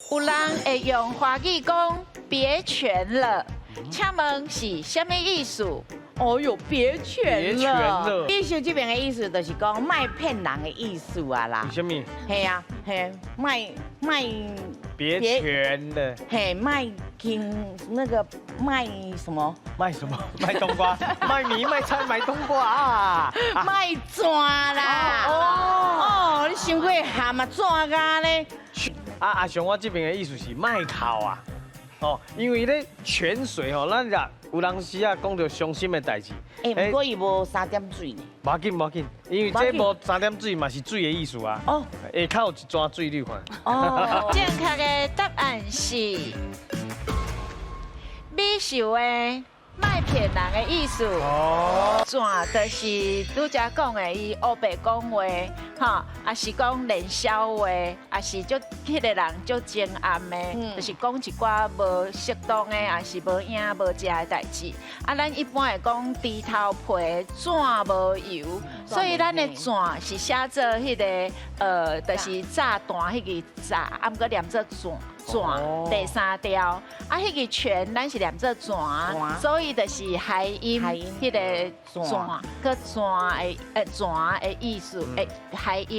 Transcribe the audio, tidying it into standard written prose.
有人會用華語講別拳了，請問是啥物意思？哦喲，別拳別拳了了。美秀這邊的意思就是講莫騙人的意思啊啦。為什麼？係啊，嘿，莫莫別拳了。嘿，莫聽那個賣什麼？賣什麼？賣冬瓜？賣米？賣菜？賣冬瓜啊？莫紙啦！哦哦，你傷過鹹啊，紙咖咧。啊阿雄，我這邊的意思是莫哭啊。哦，因為咧泉水吼，咱若有當時啊講著傷心的代誌。欸，毋過伊無三點水呢。無要緊，無要緊，因為這無三點水嘛是水的意思啊。哦，下跤有一泉水，你看。哦，正確的答案是美秀的莫騙人的意思。哦，紙就是拄才講的，伊烏白講話，吼，抑是講冷笑話，抑是足彼個人足精暗的，就是講一寡無適當的，抑是無影無食的代誌。啊，咱一般會講豬頭皮紙無油，所以咱的紙是寫做彼個就是炸彈彼個炸，啊，毋過念做紙。紙第三調，啊，彼個泉咱是念做泉，所以就是諧音，彼個泉，閣泉的泉的意思，諧音。